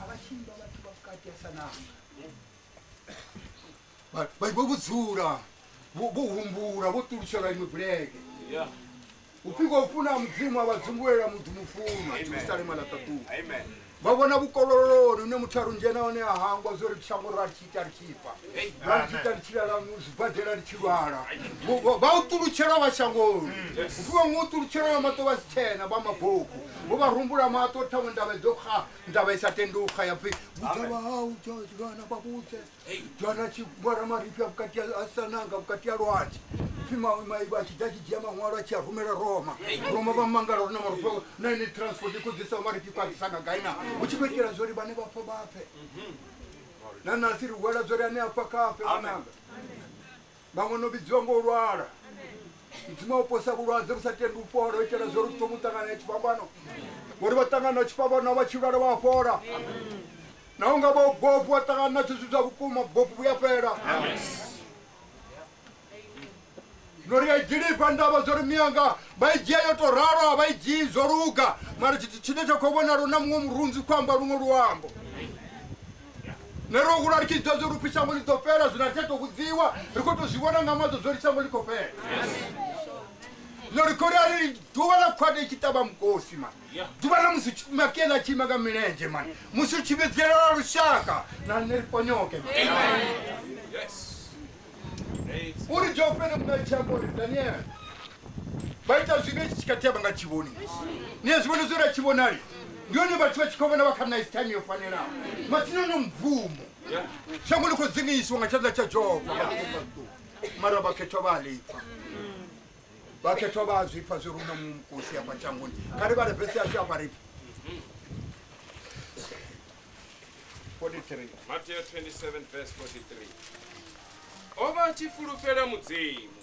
Vha tshi imba vhathu vha vhukati ha sananga vha vho dzula vho humbula vho ṱulutshelwa iṅwe bulege. Upfi ngo funa Mudzimu a vha dzumbulela muḓi mufunwa Jerusalema ḽa ṱaḓulu. Vha vhona vhukololoni hune muthu a ri dzhena hone a hangwa zwo ri shango ra tshi ita ri tshi fa, ra tshi ita ri tshi lala zwibadela ri tshi lwala. Vha u ṱulutshelwa vha shangoni. Upfi vhaṅwe u ṱulutshelwa nga maṱo vha si tshena vha mabofu. Vho vha rumbula maṱo ṱhaṅwe ndavha i ḓo xa ndavha i sa tendi u xa ya pfi vhudza vhahau Joana vha vhudze. Joana a tshi ṅwala marifhi a vhukati a sananga vhukati ha lwanzhe. Pfi maivha a tshi ḓa a tshi dzhia maṅwalo a tshi a rumela Roma. Roma vha mangala uri na marifhi na ine transport i khou ḓisa marifhi khou a ḓisa nga gai na. Hu tshi khou itela zwori vhane vha pfa vha pfe. Na nasi ri hwela zwori ane a pfa kha pfe vhananga. Vhaṅwe no vhidziwa ngo lwala. Mudzimu a u posa vhulwadze vhu sa tendi u fhola u itela zwori u thome u ṱangana na tshifhambano. Ngori vha ṱangana na tshifhambano vha tshi lwala vha a fhola. Na u nga vha u bofu wa ṱangana na zwithu zwa vhukuma bofu vhu ya fhela. No ri a dzhilifha ndavha zwo ri mianga vha i dzhia yo to ralo a vha i dzhii zwo luga mara tshithu tshine tsha khou vhonala na muṅwe murunzi khou amba luṅwe luambo. Nṋe ro hula ri tshi ḓivha zwo ri upfi shango ḽi ḓo fhela zwino a ri tsha tou vhudziwa ri khou tou zwi vhona nga maṱo zwo ri shango ḽi khou fhela. Zwino ri khou ri a ri ḓuvha ḽa khwate i tshi ṱavha mukosi mani ḓuvha ḽa musi makiela a tshi ima nga milenzhe mani musi u tshi vhidzelela lushaka na nṋe ri ponyoke mani. Uri Jofene muṋe tshi amba uri Daniel vha ita zwivhi tshi tshikhathi a vha nga tshi vhoni. Ni a zwi vhona zwo ri a tshi vhonali ndi hone vhathu vha tshi khou vhona vha kha nice time yo fanelaho matsina no mvumo shango ḽi khou dzingiswa nga tshanḓa tsha Jehova mara vhakhethwa vha a lipfa vhakhethwa vha a zwi pfa zwo ri hu na muṅwe mukosi afha shangoni kha ri vhale vese yashu afha ri 43 Mateo 27 verse 43. O vha a tshi fulufhela Mudzimu.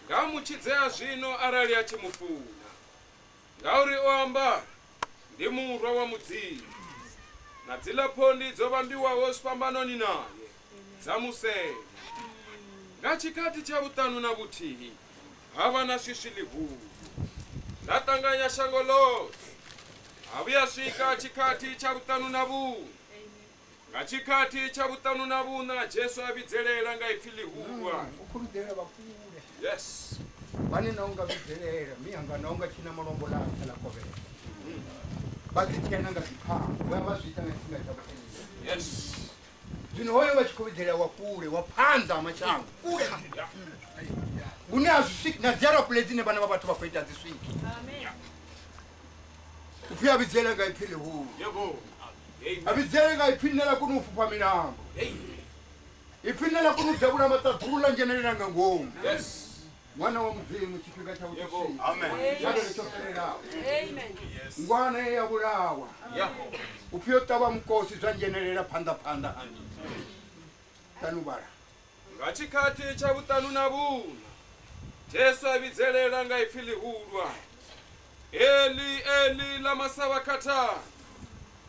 Nga mu tshidzea zwino arali a tshi mu funa. Ngauri o amba, ndi murwa wa Mudzimu. Na dziḽa phondi dzo vhambiwaho zwifhambanoni naye dza mu sema. Nga tshikhathi tsha vhuṱanu na vhuthihi ha vha na swiswi ḽihulu, ḽa ṱanganya shango ḽoṱhe, ha vhuya swika tshikhathi tsha vhuṱanu na vhuṋa. Nga tshikhathi tsha vhuṱanu na vhuṋa Jesu a vhidzelela nga ipfi ḽihulu a ri, U khou vhidzelela vha kule. Yes. Vhane na unga vhidzelela miyanga na unga tshina malombo ḽa nṱha ḽa kovhela. Vha ḓi tshena nga dziphango vha vha zwi ita nga tshifhinga tsha vhuṱanzi. Yes. Zwino hoyo vha tshi khou vhidzelela wa kule wa phanḓa ha mashango kule hune a zwi swiki na dzi aeroplane dzine vhana vha vhathu vha khou ita dzi swiki. Upfi a vhidzele nga ipfi ḽihulu. Yebo. A vhidzele nga ipfi ḽine ḽa kona u fhufha milambo. Ipfi ḽine ḽa kona u davhula maṱaḓulu ḽa dzhenelela nga ngomu. Yes. Ṅwana wa Mudzimu tshifhinga tshawe tsho Yebo. swika. Amen. Tshabelo tsho fhelelaho. Amen. Ngwana ye ya vhulawa. Yeah. Upfi yo ṱavha mukosi zwa dzhenelela phanḓa phanḓa hani. Tanu vhala. Nga tshikhathi tsha vhuṱanu na vhuṋa Jesu a vhidzelela nga ipfi ḽihulu a ri, Eli, Eli, lama sabakhathani?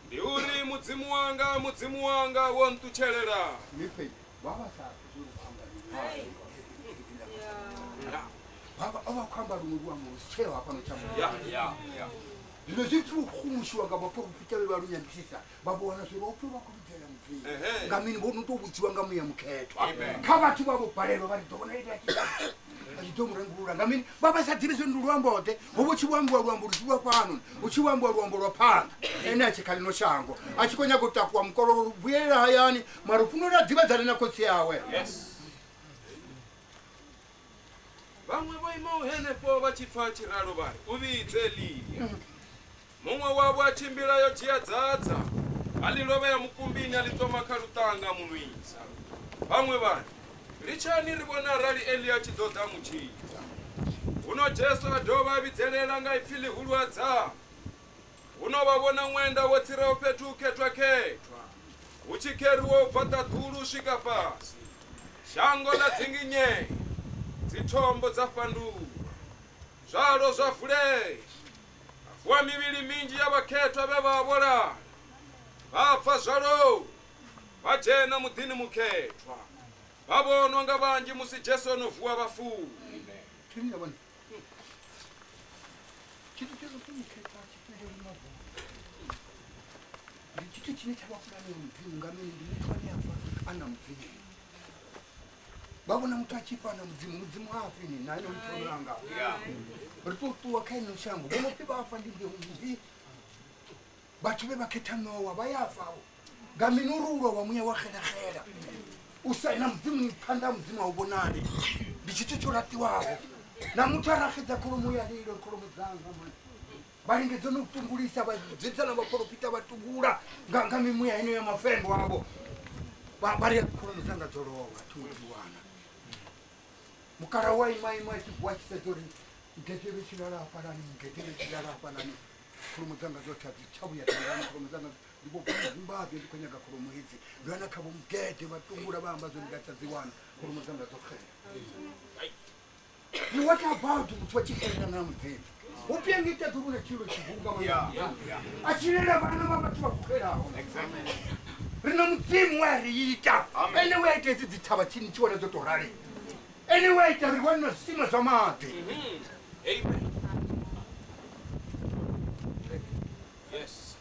Ndi uri, Mudzimu wanga, Mudzimu wanga, wo nṱutshelelani? Ni pfe, vha vha sa pfi zwo ri khou amba mini. Vha vha o vha khou amba luṅwe luambo lu si tsheo hafhano shangoni. Yeah, yeah, yeah. Zwino zwi pfi u khumushiwa nga vhaporofita vhe vha lu nyambisisa vha vhona zwi uri opfi vha khou vhidzelela Mudzimu. Ehe. Nga mini vho no tou vhudziwa nga muya mukhethwa. Amen. Kha vhathu vha vho balelwa vha ri ḓo vhona Elia a tshi ḓa a tshi ḓo mu rengulula nga mini vha vha sa ḓivhi zwo ndi luambo ḓe ho vho tshi vho ambiwa luambo lu si lwa fhano hu tshi vho ambiwa luambo lwa phanḓa ene a tshi kha ḽino shango a tshi khou nyaga u takuwa mukololo vhuyelela hayani mara u funa uri a ḓivhadzane na khotsi awe. Yes. Vhaṅwe vho imaho henefho vha tshi pfa tshi ralo vha ri, U vhidze Elia. Muṅwe wavho a tshimbila yo dzhia dzadza, a ḽi lovhea mukumbini a ḽi ṱoma kha luṱanga a mu nwisa. Vhaṅwe vha ri, Litshani ri vhone arali Elia a tshi ḓo ḓa mu tshidza. Huno Jesu a dovha a vhidzelela nga ipfi ḽihulu a dzama. Huno vha vhona ṅwenda wo tsiraho fhethu hukhethwa-khethwa, hu tshi kheruwa u bva ṱaḓulu u swika fhasi. Shango ḽa dzinginyea, dzithombo dza fhanduwa, zwalo zwa vulea, ha vuwa mivhili minzhi ya vhakhethwa vhe vha vho lala, vha bva zwaloni, vha dzhena muḓini mukhethwa, vha vhonwa nga vhanzhi musi Jesu o no vuwa vhafuni. Tshithu tsho no pfi mukhethwa a tshi fheleli mavuni. Ndi tshithu Tshithu tshine tsha vha pulane ya Mudzimu nga mini ndi muthu ane a fa a na Mudzimu. Vha vhona muthu a tshi fa na Mudzimu, Mudzimu ha fi ni na ene muthu ono anga. Ri tou ṱuwa kha ino shango, vho no pfi vha fa ndi ngei. Vhathu vhe vha khetha ṋowa vha ya fa. Nga mini uri u lovha muya wa xelaxela. U sa na Mudzimu phanḓa ha Mudzimu a u vhonali. Ndi tshithu tsho laṱiwaho. Na muthu a raxedza kholomo ya lilo, kholomo dzanga mani. Vha lingedza no tungulisa, vha dzhenisa na vhaporofita vha tungula nga mimuya heneyo ya mafembo avho. Vha ri kholomo dzanga dzo lovha, thi ngo dzi wana. Mukala wa ima ima tshi vuwa tshi sedza uri ngede vhe tshi lala hafhalani, ngede vhe tshi lala hafhalani. Kholomo dzanga dzoṱhe a dzi tsha vhuya dza wana kholomo dzanga. Ndi vho bva Zimbabwe ndi khou nyaga kholomo hedzi. Ndo ya na kha vho mugede vha tungula vha amba zwo ndi nga tsha dzi wana. Kholomo dzanga dzo xela. Ni what about muthu wa tshi xelela na Mudzimu? Hu pfi ngei ṱaḓulu na tshililo tshihulu nga maanḓa. A tshilela vhana vha vhathu vha khou xelaho. Ri na Mudzimu we a ri ita. Ene we a ita hedzi dzithavha tshini tshi wana dzo tou rali. Ene we a ita ri wane na zwisima zwa maḓi. Amen. Yes.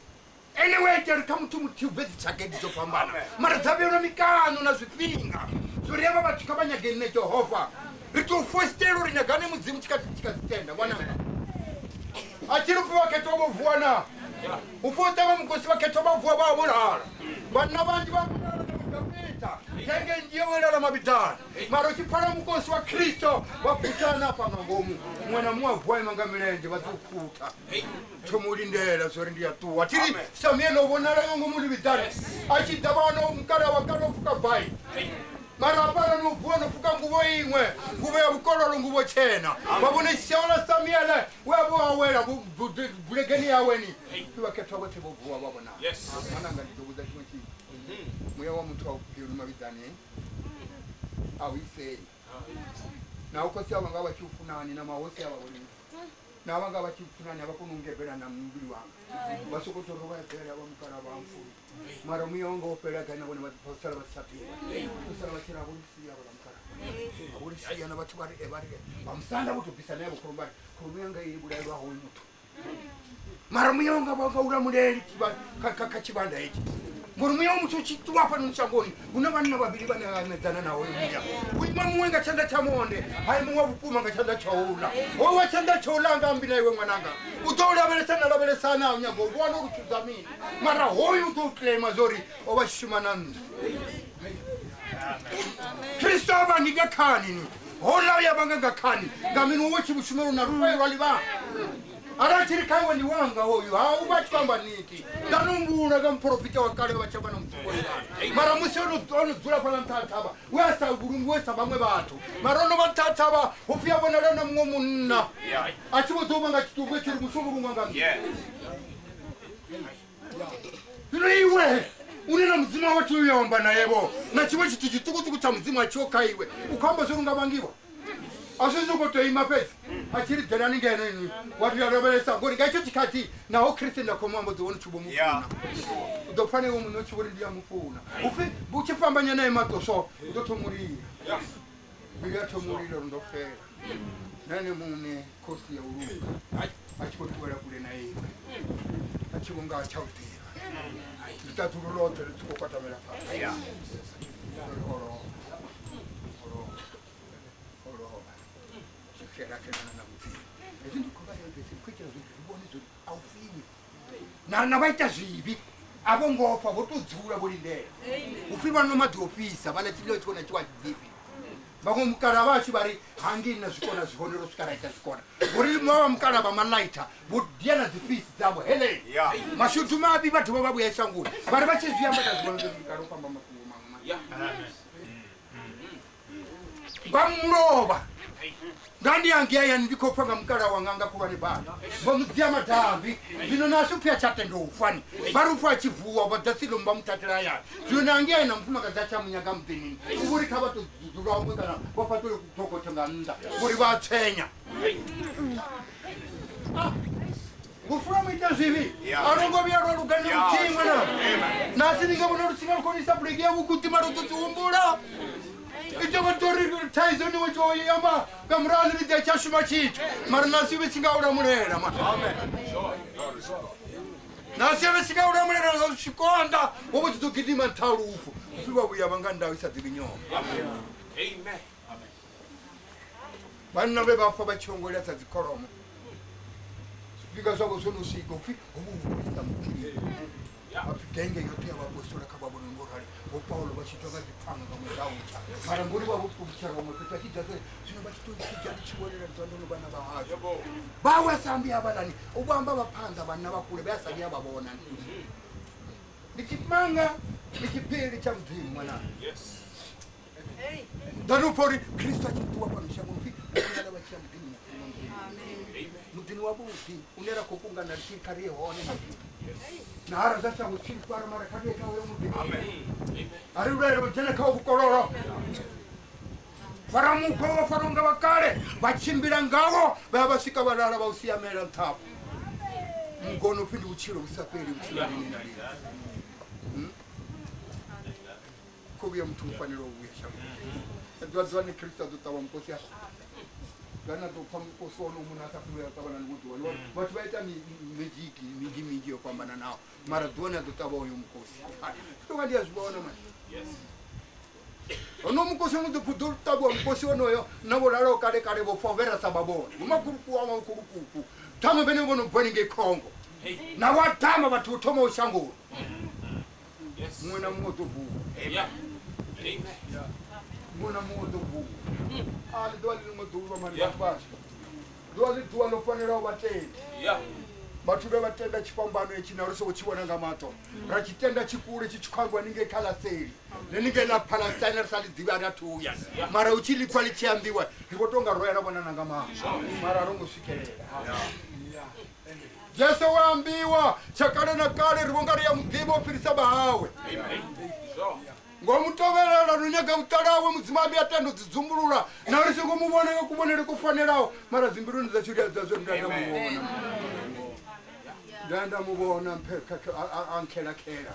Ene we a ita uri kha muthu muthihi hu bve dzitshakedi dzo fhambana, mara dza vheelwa mikano na zwifhinga. Zwo ri havha vhathu kha vha nyage nṋe Jehova. Ri tou fositela uri nyagani Mudzimu tshi kha dzi tenda ṅwananga. A tshi ri upfi vhakhethwa vho vuwa na? Upfi o ṱavha mukosi vhakhethwa vha vuwa vha vho lala. Vhanna vhanzhi vha vho lala na vhodavhidza ngenge nnzhi yo lala mavhiḓani. Mara u tshi pfala mukosi wa Kristo vha phuthana afha nga ngomu. Muṅwe na muṅwe a vuwa ima nga milenzhe vha ḓo khutha. Thoma u lindela zwo ri ndi a ṱuwa. Thi ri Samuel o vhonala nga ngomu ḽivhiḓani a tshi ḓa vha wana mukala wa kale o fuka bai. Mara hafhaḽa no vuwa no fuka nguvho iṅwe, nguvho ya vhukololo, nguvho tshena. Vha vhona tshisheo ḽa Samuel we a vha o awela bulegeni yawe ni. Ndi vhakhethwa vhoṱhe vho vuwa vha vhonala. Ṅwananga ndi ḓo vhudza tshiṅwe tshithu. Muya wa muthu a u fheli mavhiḓani, a u isei. Naho khotsi avho nga vha tshi u funani na mahosi avha vhone. Na vha nga vha tshi funani a vha koni u ngebela na muvhili wanga. Vha sokou tou ri vha eḓela vha mukala vha mpfuna. Mara muya wanga wo fhela gai na vhone vha ḓi sala vha si tsha ḓivha. Vho sala vha tshi ri a vho ri sia vhaḽa mukala. A vho ri sia na vhathu vha ri vha ri vha musanda vho tou bvisa na yavho kholomo vha ri kholomo yanga i vhulaelwa hoyu muthu. Mara muya wanga vha nga u lamuleli kha tshivhanda hetshi. Ngori muya wa muthu u tshi ṱuwa fhano shangoni hu na vhanna vhavhili vhane vha ṋedzana na hoyo muya. U ima muṅwe nga tshanḓa tsha monde, ha ima wa vhukuma nga tshanḓa tsha uḽa. Hoyo wa tshanḓa tsha uḽa anga ambi na iwe ṅwananga. U ḓo u lavhelesa na lavhelesana u nyaga u vhona uri tshudza mini. Mara hoyu u ḓo u claima zwa uri o vha tshi shuma na nṋe. Kristo a vhangi nga khani ni. Hoḽa u ya vhanga nga khani. Nga mini wo tshi vhushumela na lufhayo lwa ḽivhanga. Arali tshi ri kha iwe ndi wanga hoyu, ha u vha tshi khou amba niti. Nga no mbula nga muporofita wa kale vha tshi amba na Mudzimu wa ḽivhanga. Mara musi ono dzula fhaḽa nṱha ha thavha, we a sa vhulungiwe sa vhaṅwe vhathu. Mara ono vha nṱha ha thavha, hu pfi a vhonala na muṅwe munna a tshi vho ḓo vha nga tshitumbu tshi ri musi o vhulungwa nga nṋe. Zwino iwe une na Mudzimu wa vhathu uya amba naye-vho, na tshiṅwe tshithu tshiṱukuṱuku tsha Mudzimu a tshiho kha iwe, u khou amba zwo ri nga vhangiwa. A zwi sokou tou ima fhedzi a tshi ri dzhenani ngeno inwi wa ri lavhelesa ngori nga hetsho tshikhathi naho Kristo nda khou mu amba u ḓo wana u tshi vho mu funa. U ḓo pfa na iwe muṋe u tshi vho ri ndi a mu funa. U pfi u tshi fhambanya nae maṱo so u ḓo thoma u lila. Mbilu ya thoma u lila uri ndo xela. Na ene muṋe khosi ya u luga a tshi vho ṱuwela kule na iwe a tshi vho nga ha tsha u ḓivha. Ḽiṱaḓulu ḽoṱhe ḽi tshi khou kwatamela fhasi. O lovha. O lovha. O lovha. Zwi xela xelana na Mudzimu. Hezwi ndi khou vha ndi khou itela zwi vhone zwo a u fiwi. Na vha ita zwivhi a vho ngo fa, vho tou dzula vho lindela. Hu pfi vha nwa maḓi o fhisa, vha ḽa tshiḽiwa tshiṅwe na tshiṅwe a tshi ḓifhi. Vhaṅwe mukala vhashu vha ri hangei na zwikona zwi hone ro swika ra ita zwikona. Ngori vha vha mukala vha malaitha vho dia na dzi fisi dzavho heleni. Mashudu mavhi vhathu vha vha vhuya shangoni. Vha ri vha tshi zwi amba ta zwi vhona zwa mukala u fhamba mafhungo maṅwe. Nga mulovha nga ndi hangi hayani ndi khou pfa nga mukala wanga nga khulwane bada vho mudzia madambi zwino naso pfi a tsha tenda u fani vha ri u pfa a tshi vuwa vha ḓa silomu vha muthathela hayani zwino na hangi hayani na mufumakadzi a tsha munyaga muḓinini u vho ri kha vha tou dzula huṅwe kana vha fhaṱule kuthokotho nga nnḓa ngori vha a tswenya. Lufu lwa muita zwivhi a lwo ngo vhuya lwa luga na luthihi ṅwana. Nasi ni nga vhona lutsinga lu khou isa bulege ya vhuguḓi mara u ḓo dzi humbula. I ḓo vha tori thaidzo ni wo tshi amba nga murahu ni ḓi tsha shuma tshithu mara nasi vhe tshi nga u lamulela ma. Nasi vhe tshi nga u lamulela nga tshi konḓa wo vha tshi ḓo gidima nṱha ha lufu upfi vha vhuya vha nga ndau i sa ḓivhi nyofho. Amen. Vhanna vhe vha fa vha tshi ongolela sa dzikholomo zwifhinga zwavho zwo no swika upfi ho vha vhulisa mudzimu vhapfi genge yoṱhe ya vhaapostola kha vha vhone ngo rali vho Paulo vha tshi itwa nga dziphanga nga murahu tsha mara ngori vha vho ṱulutshela vhaṅwe fhethu a tshi dzhia zwino vha tshi to tshi dzhia tshi welela ḓuvha ndo no vha na vhahashu vha wa sambi havhalani u vho amba vha phanḓa vhanna vha kule vha sa vhuya vha vhona ndi tshimanga ndi tshiphiri tsha mudzimu ṅwananga. Ḓani u pfa uri Kristo a tshi ṱuwa fhano shangoni upfi vhonala vha tshi ya muḓini muhulu wa Mudzimu, muḓini wavhuḓi une ra khou kungana ri tshi kha ri ye hone na na hara zwa shango tshi fara mara kha ri ye kha uyo muḓini a ri lwele u dzhena kha vhukololo fara mukho wa fara unga vha kale vha tshimbila ngawo vha ya vha swika vha lala vha u siamela nṱhafho mugono upfi ndi vhutshilo vhu sa fheli vhutshilo ha lini na lini. Kho vhuya muthu u fanela u vhuya shangoni ḓuvha ḓuvha ni Kristo a ḓo ṱavha mukosi a ḓana ḓo pfa mukosi wono munna a sa funi u ya ṱavha na ḽiṅwe ḓuvha vhathu vha ita magic minzhi minzhi yo fhambananaho mara ḓuvha ni a ḓo ṱavha uyo mukosi tonga ndi a zwi vhona mani hono mukosi ono ḓo pfi ḓo ṱavhiwa mukosi wonoyo na vho lalaho kale kale vho fa vhe ra sa vha vhone vho makhulukuku wa makhulukuku ṱhaṅwe vhene vho no bva haningei Congo na vho Adama vhathu vho thomaho shangoni. Muṅwe na muṅwe u ḓo vuwa. Muṅwe na muṅwe u ḓo vuwa. A ḽi ḓuvha ḽi ḽiṅwe ḓuvha mani vhathu vhashu. Ḓuvha ḽi ḓuvha ḽo fanelaho vhatendi. Vhathu vhe vha tenda tshifhambano hetshi na ri songo tshi vhona nga maṱo. Ra tshi tenda tshi kule tshi tshi khou ambiwa haningei kha ḽa seli. Haningei ḽa Palestine ri sa ḽi ḓivhi a ri athu uya. Mara u tshi ḽi pfa ḽi tshi ambiwa ri vho tou nga ro ya ra vhonana nga maṱo. Mara a ro ngo swikelela. Jesu we ambiwa tsha kale na kale ri vho nga ri ya muḓivha u fhirisa vhahawe. Ngo mu tovhelela no nyaga vhuṱali hawe Mudzimu a vhuya tenda u ḓidzumbulula na ri songo mu vhona nga kuvhonele ku fanelaho mara dzimbiluni dzashu ri a ḓivha zwo nda nda mu vhona. Nda nda mu vhona a nkhelakhela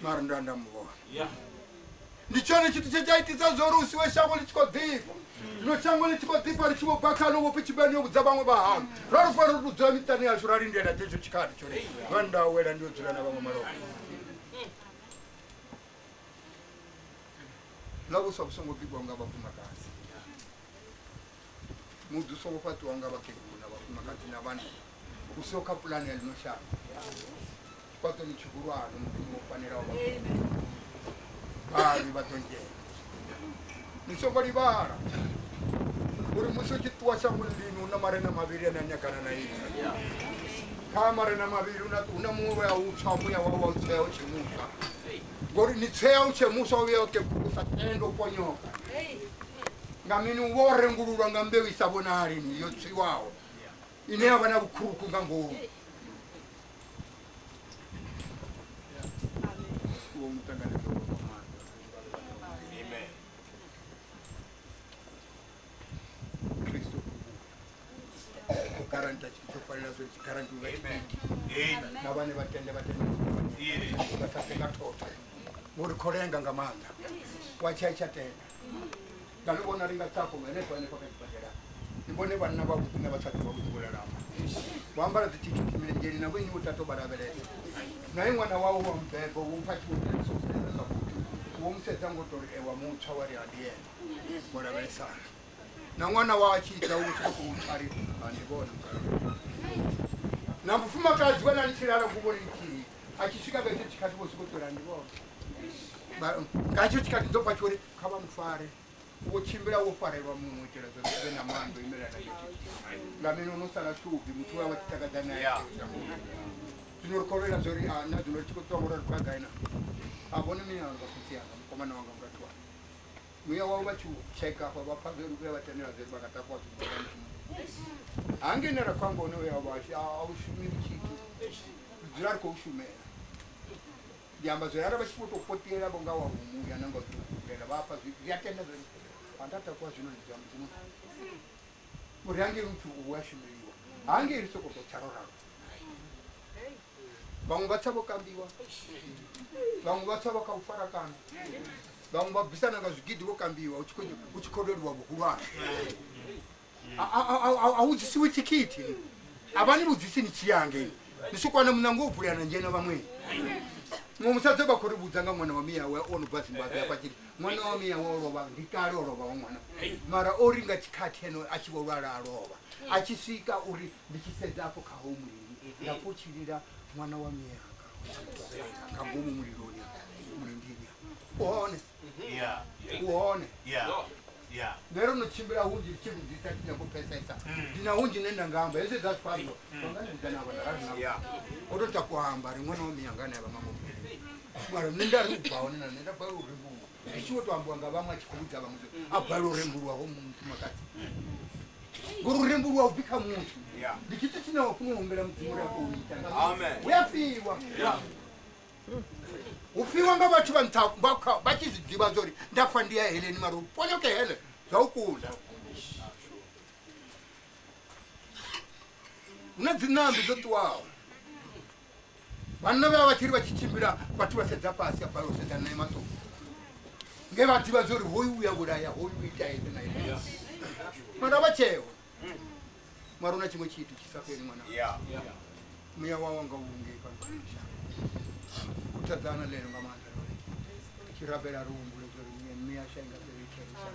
mara nda nda mu vhona. Ndi tshone tshithu tshe tsha itisa zwo uri u siwe shango ḽi tshi khou ḓifha. Zwino shango ḽi tshi khou ḓifha ri tshi vho bva khano vho pfi tshibani yo vhudza vhaṅwe vha haṋu. Ra ri fanela u dzula miṱani yashu ra lindela tshetsho tshikhathi tshone. Vha nda awela ndi yo dzula na vhaṅwe malofha. Ḽa vhuswa vhu songo bikwaho nga vhafumakadzi. Muḓi u songo fhaṱiwaho nga vhakegulu na vhafumakadzi na vhana. U siho kha pulane ya ḽino shango. Tshifhaṱoni tshihulwane mudzimu wo fanelaho vhavhi vha ḓo dzhena. Ni songo livhala uri musi u tshi ṱuwa shangoni lino hu na marena mavhili ane a nyagana na iwe. Kha marena mavhili hu na muṅwe we a u tswa muya wawe wa u tswea u tshe muswa. Ngori ni tswea u tshe muswa u vhuya u kegula u sa tende u ponyoka. Nga mini u vho rengululwa nga mbeu i sa vhonali ni yo tswiwaho ine ya vha na vhukhurukhu nga ngomu. Kristo garanta tshithu tsho fanela zwo tshi garanti nga tshifhinga na vhane vha tende vha tende vha sa tenga thotho ngori kho lenga nga maanḓa wa tsha tsha tenda nga ni vhona ri nga tsako henefho henefho kha tshibadela ni vhone vhanna vhavhuḓi na vhasadzi vhavhuḓi vho lalama vho ambara dzithikhithi milenzheni na vhoinyi vho tata u vha lavhelesa naye ṅwana wawe wa mubebo wo pfa tshi vho sedza zwavhuḓi wo musedza ngo tori ewa mutswa wa ri ha ndi ene vho lavhelesana na ṅwana wawe a tshi ḓa u tshi khou tswa ri ha ndi vhone na mufumakadzi we na ni tshi lala nguvhoni nthihi a tshi swika nga hetsho tshikhathi vho sokou ṱwela ndi vhone nga hetsho tshikhathi ḓo pfa tshi uri kha vha mufare wo tshimbila wo farelwa muṅwe itela zwa uri na maanḓa o imelana nga mini ono sala shubi muthu we wa tshi takadza naye zwino ri khou lwela zwo ri na zwino ri tshi khou ṱuwa ngori ri khou ya gai na a vhone miyanga khotsi yanga mukomana wanga murathu wanga muya wavho vha tshi tsheka afha vha pfa zwo vhuya vha tendela zwo vha nga takuwa zwi hangei ne ra khou amba hone uya vhashu a u shumeli tshithu ri dzula ri khou shumela ndi amba zwo arali vha tshi vho tou potiela vho nga wa muya na nga u ṱulela vha pfa zwi a tenda zwo anda takuwa zwino ndi zwa mudzimu uri hangei muthu u a shumeliwa hangei ri sokou tou tsa ro ralo vhaṅwe vha tsa vho kambiwa vhaṅwe vha tsa vha kha u farakana vhaṅwe vha bvisana nga zwigidi vho kambiwa u tshi kholeliwa vhuhulwane a vhudzisiwi thikhithi a vha ni vhudzisi ni tshi ya ngei ni soko wana muṋango wo vulea na ndzhena vhaṅweni. Muṅwe musadzi vha khou ri vhudza nga ṅwana wa miyawe o no bva Zimbabwe hafha tshiri ṅwana wa miyawe o lovha ndi kale o lovha wa ṅwana mara o ri nga tshikhathi eno a tshi vho lwala a lovha a tshi swika uri ndi tshi sedza afho kha ho mulindi nda pfa u tshi lila ṅwana wa miyanga nga ngomu muliloni mulindini u hone u hone. Nṋe ro no tshimbila hunzhi ri tshi vhudzisa tshi nyago pfesesa ndi na hunzhi nṋe nda nga amba hezwi dza zwifhaṱo vha nga ndi vhudza navho nda o to takuwa amba ri ṅwana wa miyanga ane a vha nga ngomu mara nṋe nda ri u bva hone na nṋe nda balelwa u rembuluwa ndi tshi vho to ambiwa nga vhaṅwe a tshi khou vhudza vhaṅwe a balelwa u rembuluwa ho mufumakadzi ngori u rembuluwa u bvi kha muthu ndi tshithu tshine wa funa u humbela mudzimu uri a khou ita u ya fhiwa u fhiwa nga vhathu vha nṱha vha tshi zwi ḓivha zwa uri nda pfa ndi ya heleni mara u ponyoke hele zwa u kunda hu na dzinambi dzo ṱuwaho vhanna vha vha tshi ri vha tshi tshimbila vhathu vha sedza fhasi a balelwa u sedza nae maṱuku nge vha ḓivha zwa uri hoyu u ya vhulaya hoyu u ita hezwi na hezwi mara vha tsheo mara hu na tshiṅwe tshithu tshi sa fheli ṅwana muya wawa nga vhunge fhano khuthadzana lelo nga maanḓa lori tshi rabela ri humbule zwa uri miya sha inga fheli tshelisa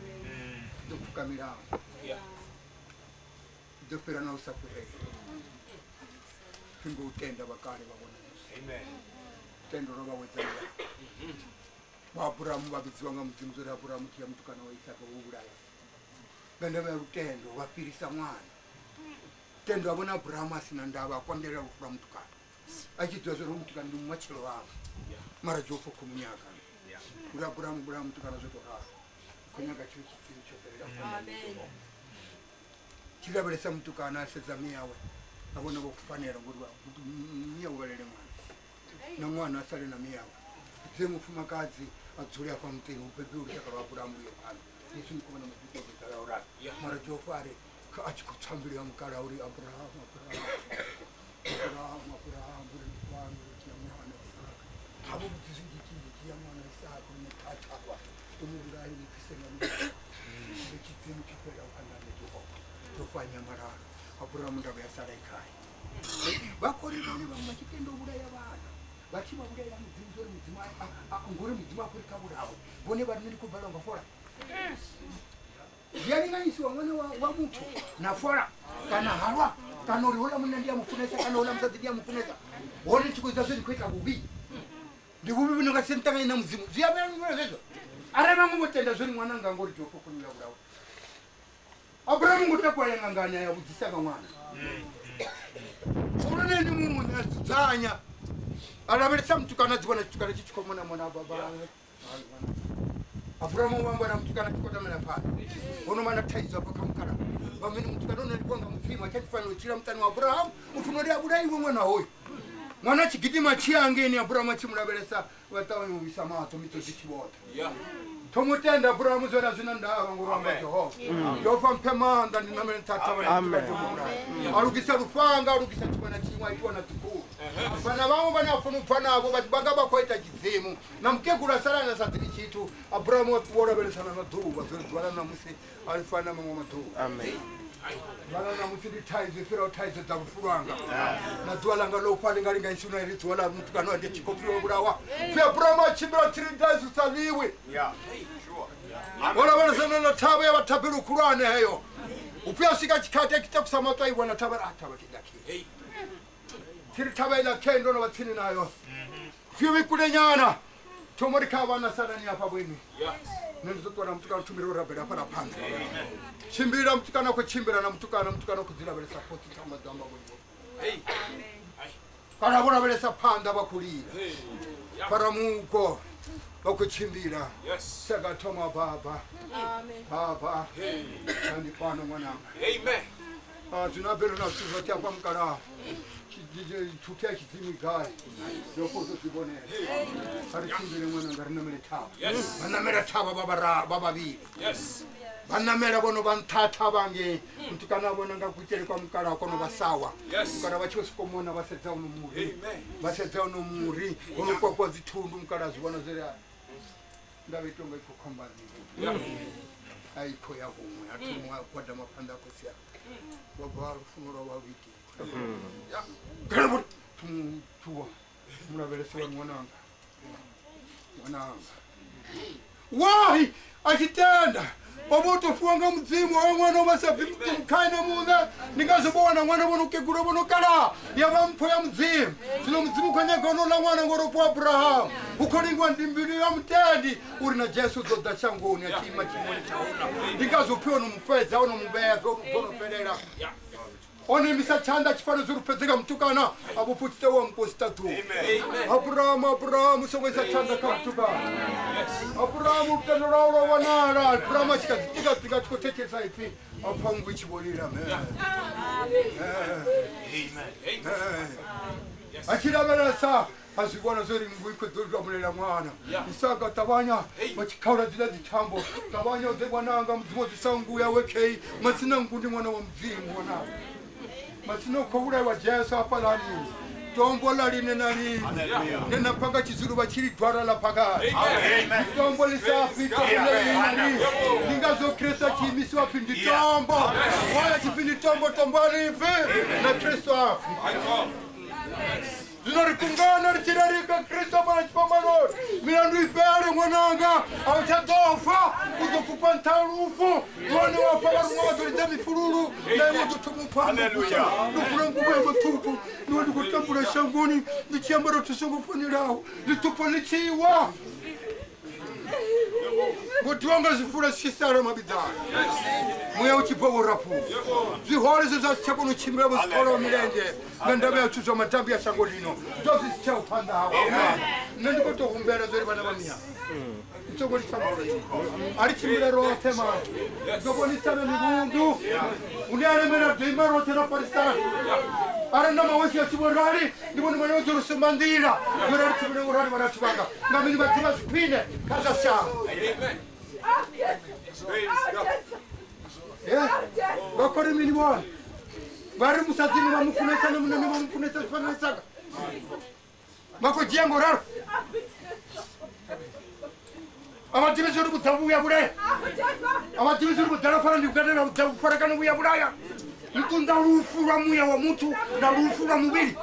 ḓo pfuka milayo ḓo fhira na u sa fhirela pfi ngo u tenda vhakale vha vhona tendo ro vha wedza vha Aburahamu vha vhidziwa nga Mudzimu zwo ri Aburahamu dzhia mutukana wa Isaka wo vhulaya nga ndavha ya lutendo vha fhirisa ṅwana tendo a vhona Aburahamu a si na ndavha a konḓelela lufu lwa mutukana a tshi ḓivha zwa uri mutukana ndi mumatshelo wawe mara Jofo khou munyaga uri Aburahamu vhulaya mutukana zwo tou ralo khou nyaga tshithu tshithihi tsho fhelela tshi lavhelesa mutukana a sedza miyawe a vhona vho fanela ngori miyawe vhalele ṅwana na ṅwana a sale na miyawe dze mufumakadzi a dzule afha muṱini hu bebiwe lushaka lwa Aburahamu luye phanḓa Yesu ni khou vhona maḓiḓo o ralo mara Jofo a ri a tshi khou tswa mbilu ya mukala uri Aburahamu Aburahamu Aburahamu Aburahamu uri ndi fhano uri dzhia ṅwana Isaka ha vho vhudzisi ndi dzhia ṅwana Isaka une thathavha u mu vhulaye mu fhise nga mulilo ndi tshidzimu tsho fhelelaho phanḓa ha Jehova Jofo a nyamalala Aburahamu ndavha ya sala i khae vha khori vhone vhaṅwe vha tshi tenda u vhulaya vhana vha tshi vha vhulayela Mudzimu zwa uri Mudzimu ngori Mudzimu a khou ri kha vhulawe vhone vha ri nṋe ndi khou balelwa nga fola zwi a linganyisiwa ṅwana wa muthu na fola kana halwa kana uri houḽa munna ndi a mufunesa kana houḽa musadzi ndi a mufunesa hone tshi khou ita zwe ndi khou ita vhuvhi ndi vhuvhi vhu no nga si nṱanganye na Mudzimu zwi a vhea zwezwo arali vhaṅwe vho tenda zwo ri ṅwana nga ngori Jofo khou ya vhulawa Aburahamu ngo takuwa ya ṅangani a ya vhudzisa nga ṅwana khulwane ni muṋe a dzudzanya a lavhelesa mutukana a dzi vhona tshitukana tshi tshi khou mona mona baba Aburahamu wa amba na mutukana tshi kotamela phanḓa ho no vha na thaidzo afha kha mukala vhamene mutukana o no livhiwa nga Mudzimu a tsha fanela u tshila muṱani wa Aburahamu u funa uri a vhulaiwe ṅwana hoyu ṅwana a tshi gidima tshi hangeini Aburahamu a tshi mu lavhelesa vha ṱavhanya u isa maṱo miṱodzi tshi vhoṱhe thomo tenda Aburahamu zwo ra zwi na ndavha ngori amba Jehova Jehova mphe maanḓa ndi namele nṱha thavha a lugisa lufhanga a lugisa tshiṅwe na tshiṅwe a itiwa na dzikhulu vhana vhaṅwe vhane a funa u bva navho vha nga vha khou ita tshidzimu na mukegulu a sala a sa ḓivhi tshithu Aburahamu wa ṱuwa o lavhelesana na ḓuvha zwo ri ḓuvha ḽa ṋamusi a ḽi fani na maṅwe maḓuvha ḓuvha ḽa ṋamusi ndi thaidzo i fhiraho thaidzo dza lufu lwanga na ḓuvha ḽanga ḽo fa ḽi nga linganyisi na iri ḓuvha ḽa mutukana wa ndi tshi khou pfiwa vhulawa pfi Aburahamu a tshimbila 3 days u sa ḽiwi o lavhelesana na thavha ya vha thabelo khulwane heyo u pfi a swika tshikhathi a tshi takusa maṱo a i vhona thavha a thavha tshi ḓa khe tshiri thavha iḽa khe ndo no vha tsini nayo pfi vhi kulenyana thomo ri kha vhana salani hafha vhoinwi nṋe ndi ḓo ṱuwa na mutukana tshimbila u rabela hafhaḽa phanḓa tshimbila mutukana khou tshimbila na mutukana mutukana khou dzi lavhelesa khotsi thamba ḓo amba vhoiwe kana vho lavhelesa phanḓa vha khou lila fara muko vha khou tshimbila saka thoma baba baba ndi fhano ṅwananga zwino a belo na zwithu zwoṱhe hafha mukalaha thuthu ya tshidzimu gai yo khou ḓo zwi vhonela a ri tshimbile ṅwananga ri namele thavha vha namela thavha vha vhavhili vha namela vhono vha nṱha thavha ngei mutukana a vhona nga kuitele kwa mukalaha kono vha sawa mukalaha vha tshi vho soko mona vha sedza uno muri vha sedza uno muri hono kwakwa dzithundu mukalaha zwi vhona zwori ndavha i tonga i khou khomba nṋe a i khou ya huṅwe a thoma a gwadama phanḓa a khotsi awe vha bva lufuno lwa vha lu itiwa thuwa mulavhelesi wa ṅwananga Ṅwananga wahi a tshi tenda o vho tou fhiwa nga mudzimu oyo ṅwana o vha sa bvi kha ene muṋe ndi ngazwo vho wana ṅwana vho no kegula vho no kalaha ya vha mpho ya mudzimu zwino mudzimu khou nyaga honouḽa ṅwana ngori o fhiwa abrahamu hu khou lingiwa ndi mbilu ya mutendi uri na jesu u ḓo ḓa shangoni a tshi ima tshiimoni tsha houḽa ndi ngazwo pfhi o no mu fhedza o no mu vhea zwo no fhelela o no imisa tshanḓa tshi fanela zwo ri fhedze nga mutukana a vho pfhi tshite wa mukosi ṱaḓulu abrahamu abrahamu songo isa tshanḓa kha mutukana abrahamu lutendo lwau lwo vhonala abrahamu a tshi kha ḓi tika-tika a tshi khou thetshelesa ipfi a pfa nngu i tshi vho lila a tshi lavhelesa a zwi vhona zwo ri nngu i khou ḓo lamulela ṅwana isaka ṱavhanya vha tshi khaula dziḽa dzithambo ṱavhanya u ḓe ṅwananga mudzimu o ḓisa nngu yawe khei matsina nngu ndi ṅwana wa mudzimu ṅwananga matsina u khou vhulaiwa jesu hafhaḽani tombo ḽa line na line ne na panga tshizulu vha tshi li dwara ḽa phakati tombo ḽi sa fi tombo ḽa line na line ndi ngazwo kristo a tshi imisiwa pfi ndi tombo waya tshi pfi ndi tombo tombo a lipfi na kristo a pfi zwino ri kungana ri tshi rarika kristo fhala tshifhambanoni milandu i fhele ṅwananga a u tsha ḓo fa u ḓo fhufha nṱha ha lufu lwone wa fa vharuṅwa vha ḓo lidza mifhululu na iwe u ḓo thoma u pfa ndo fula nguvho ya maṱhupho ndiwe ndi khou tambula shangoni ndi tshi ambara zwithu songo fanelaho ḽiṱhupho ḽi tshi wa Muthu wanga zwifula zwi tshi sala mavhiḓani muya u tshi bva wo rafhuwa zwihole zwe zwa si tsha kona u tshimbila vho zwikolo milenzhe nga ndavha ya zwithu zwa madambi ya shango lino zwa zwi si tsha u phanḓa hawe nṋe ndi khou tou humbela zwo ri vhana vha miya songo litsha a ri tshimbile roṱhe ma ḓo vhonisana mivhundu hune a lemela ḓo ima roṱhe ra farisana arali na mahosi a tshi vho rali ndi vhone vhane vha ḓo ri sumba nḓila yo rali tshimbile ngo rali vharathu vhanga nga mini vha ḓivha zwi khwine kha zwa shango vha khou ri mini vhone vha ri musadzini vha mu funesa na munani vha mu funesa zwi fana na vha khou dzhia ngo ralo a vha ḓivhi zwa uri vhuḓa vhuya vhulaya a vha ḓivhi zwa uri vhuḓala fana ndi vhukati na vhuḓa vhufarakana vhuya vhulaya ni ṱunḓa lufu lwa muya wa muthu na lufu lwa muvhili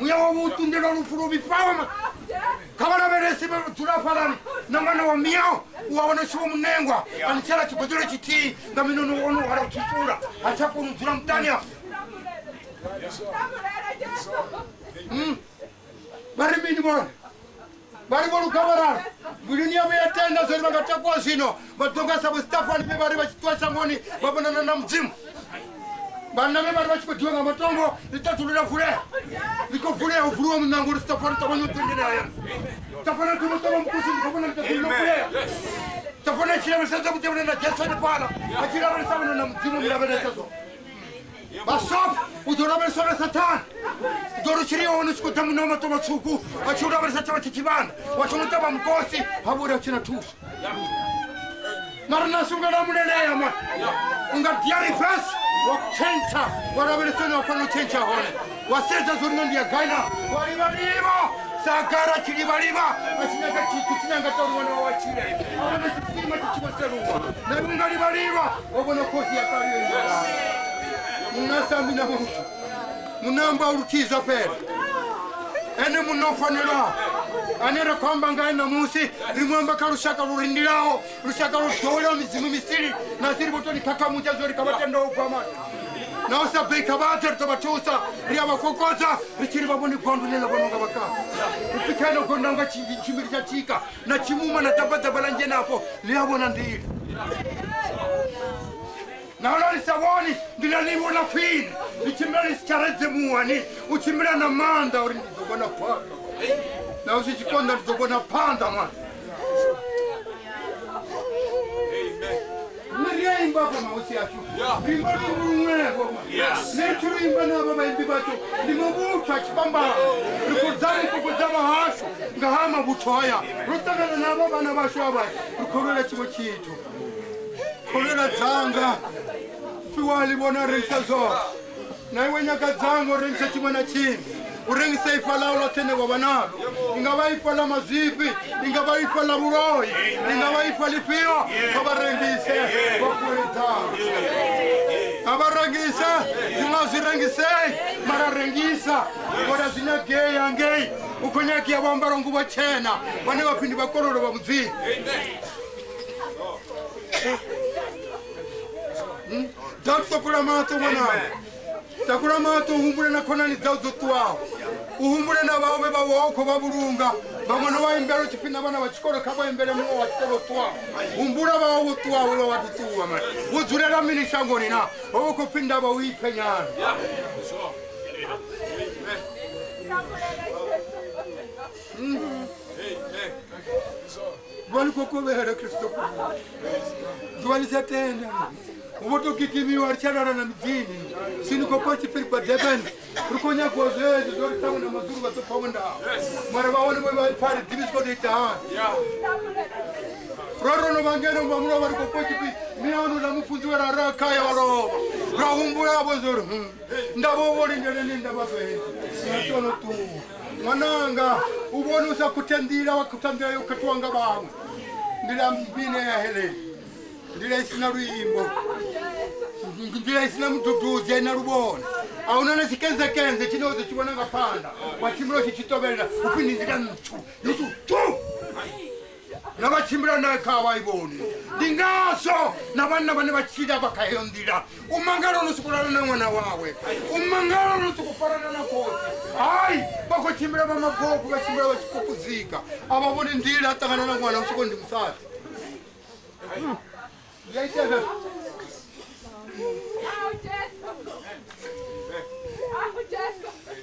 muya wavho u ṱunḓelwa lufu lwo vhifhaho kha vha lavhelese vha dzula hafhalani na ṅwana wa miyao u a wana tshi vho munengwa a ni tshala tshigoḓelo tshithihi nga minono ono hwala u tshifula ha tsha kona u dzula muṱani afho vha ri mini vhone vha ri vho luga vhoralo mbiluni yavho ya tenda zwori vha nga takuwa zwino vha ḓo nga sa vho stefani vhe vha ri vha tshi ṱuwa shangoni vha vhonana na mudzimu vhanna vhe vha ri vha tshi khou diwa nga matombo ḽiṱaḓulu ḽa vulea ḽi khou vulea u vuliwa muṋango uri stefani ṱavhanya u ṱendele hayani stefani a thoma ṱavha mukosi ndi khou vhona ḽiṱaḓulu ḽo vulea stefani a tshi lavhelesa zwavhuḓi vhona na jesu hanefhaḽa a tshi lavhelesa vhona na mudzimu mu lavhelesa zwo Basop, u ḓo lavheleswa na sathane u ḓo ri tshi ri hone u tshi khou ḓa muṋe wa maṱo matswuku a tshi u lavhelesa tshavha tshi tshivhanda wa tshi ṱavha mukosi ha vha uri a tshi na thuso mara na songo lamulelea ma u nga diary fes wa tshentsha wa lavhelesa hone wa fanela u tshentsha hone wa sedza zwo ri nṋe ndi ya gai na wa livhalivha sagara tshi livhalivha a tshi nyaga tshithu tshine a nga ita uri ṅwana wawe a tshile a vhona tshisima tshi tshi vho seluwa na iwe unga livhalivha wa vhona khosi ya kale yo imelaho munna sambi na muthu munna amba luthihi zwa fhela ene munna o fanelaho ane ra khou amba ngae ṋamusi ri mu amba kha lushaka lu rindilaho lushaka lwo ḓowelaho midzimu misili na siri vho tou ni khakhamutsa zwo ri kha vha tendaho u bva mani na u sa bika vha ḓe ri ḓo vha thusa ri a vha kokodza ri tshi ri vha vhone gondo ḽe ḽa vhona unga vhakale u pfi kha eno gondo nga tshimbili tsha tshika na tshimuma na ḓabaḓaba ḽa nzhenafho ḽi a vhona nḓila naho ḽi sa vhoni nḓila ḽi vhona khwine ḽi tshimbila ḽi si tsha redzemuwa ni u tshimbila na maanḓa uri ndi ḓo vhona phanḓa naho zwi tshi konḓa ndi ḓo vhona phanḓa ṅwana nṋe ri a imba afha mahosi ashu ri imba luṅwevho nṋe ri tshi lu imba na avha vhaimbi vhashu ndi mavhuthu a tshifhambano ri khou dza ri kokodza vhahashu nga ha mavhuthu haya ro ṱangana na avha vhana vhashu avha ri khou lwela tshiṅwe tshithu khou lwela dzanga pfiwa ḽi vhona rengisa zwoṱhe na iwe nyaga dzanga u rengisa tshiṅwe na tshiṅwe u rengisa ifa ḽau ḽoṱhe ne wa vha nalo i nga vha ifa ḽa mazwifhi i nga vha ifa ḽa vhuloi i nga vha ifa ḽifhio kha vha rengise vha fuwe dzanga a vha rengisa zwiṅwe a zwi rengisei mara rengisa ngori a zwi nyagei hangei u khou nyagia vho ambara nguvho tshena vhane vha pfi ndi vhakololo vha mudzimu. Ḓa takula maṱo ṅwananga, takula maṱo u humbule na khonani dzau dzo ṱuwaho, u humbule na vhawe vhe vha wa u khou vha vhulunga. Vhaṅwe no vha imbela u tshi pfi na vhana vha tshikolo kha vha imbele muṅwe wa tshikolo o ṱuwaho. Humbula vhawe vho ṱuwaho vha vha ṱuwa mara wo dzulela mini shangoni na ho vha khou pfi ndavha u ipfe nyana. Ḓuvha ḽi khou kovhela Kristo, ḓuvha ḽi sa tenda u vho tou gidimiwa ri tsha lala na miḓini sini khou pfa tshipfi ri bva Durban ri khou nyagiwa zwezwo zwo ri ṱhaṅwe na mazulu vha ḓo pfa vho ndavha mara vha hone vho vha pfa ri ḓivhi zwi khou tou ita hani. Ro ro no vha ngeno vha mulovha ri khou pfa tshipfi miano ḽa mufunzi we ra ra khaya wa lovha ra humbula vho zwo ri ndavho vho lindeleni ndavha fhedzi na sono ṱuwa. Ṅwananga u vhone u sa khuthe nḓila wa khutha nḓila yo khethiwa nga vhaṅwe, nḓila mmbi ya heleni, nḓila i si na luimbo, nḓila i si na mudududzi, a i na luvhone, a huna na tshikenzekenze tshine wa ḓo tshi vhona nga phanḓa wa tshimbila u tshi tshi tovhelela upfi ndi nḓila ntswu yo tou tu na vha tshimbila naye kha vha i vhoni. Ndi ngazwo na vhanna vhane vha tshila vha kha heyo nḓila u mangala no sokou lala na ṅwana wawe, u mangala no sokou farana na khotsi. Hai, vha khou tshimbila vha magogo, vha tshimbila vha tshi kukudzika, a vha vhoni nḓila, a ṱangana na ṅwana u sokou ndi musadzi. Zwi a itea zwezwo.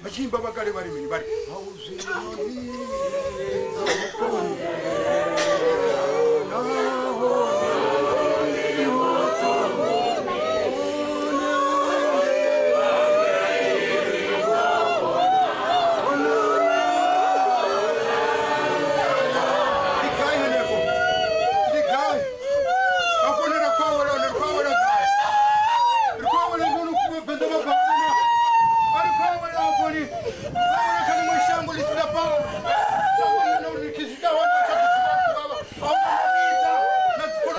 Vha tshi imba vha kale vha ri mini? Vha ri hau zwinoni